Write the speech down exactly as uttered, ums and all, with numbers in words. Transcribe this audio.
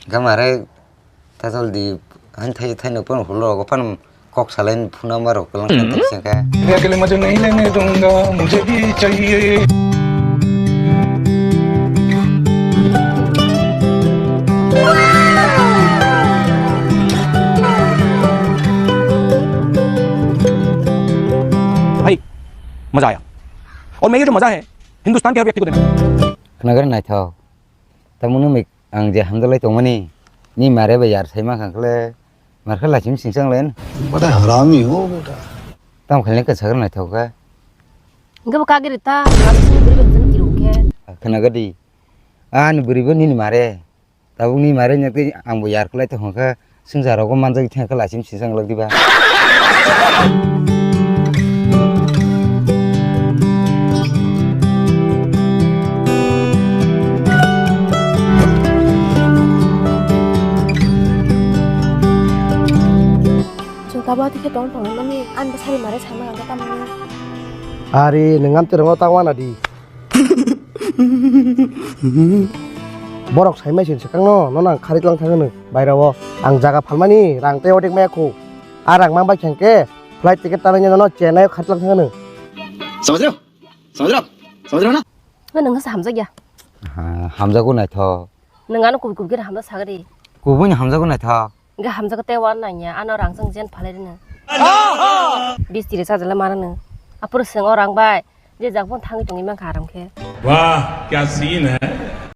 Gamare tajol di han thai thai no pon hulo go pan kok salain phuna maro kelang kan tang sengka. ये दिल मजनू नहीं लेने दूंगा, मुझे भी चाहिए। भाई, मजा आया। और मैं ये जो मजा है, हिंदुस्तान के हर व्यक्ति को देना। Khnagar naithok. Tamungno mik ang je hamjalai tongmani. Ni mare bai yar sai ma khang khle. Mar khe lachim sing sang len. बड़ा हरामी हो बेटा। Tam khle ka sagar naithok ka. Gabo kagiri ta, asini buri buri kiro khe. Khnagar di. Ani buri bo nini mare. Tabuk ni mare nyakti ang bo yar khlai tong kha. Swngchar rogo manjak thang khe lachim sisang lok diba. Chwng kabo tike tong tong mani, ani bwsani mare sama ang tamni. Ari, nwng amtwi rwngo tang wana di. Borok sai maisin swkangno, nono ang kharitlang thangno bairao. Ang jaga phalmani rang tei odik maya khu. A rang mang bai khengke flight ticket tanai nono Chennai kharitlang thangno. समझ रहे हो? समझ रहे हो? समझ रहे हो ना? Nang sa hamjak ya? Ha, hamjago naitho. Nang ano kubi kubi khe hamjak sagri. Kubui ni hamjago naitho. Ga hamjago te wan nanya, ano rang sang jen phalai rino. Bis tiri sajala marano. Apur seng o rang bai. Je jak bon thangwi tongwi mankha aram khe. वाह, क्या सीन है।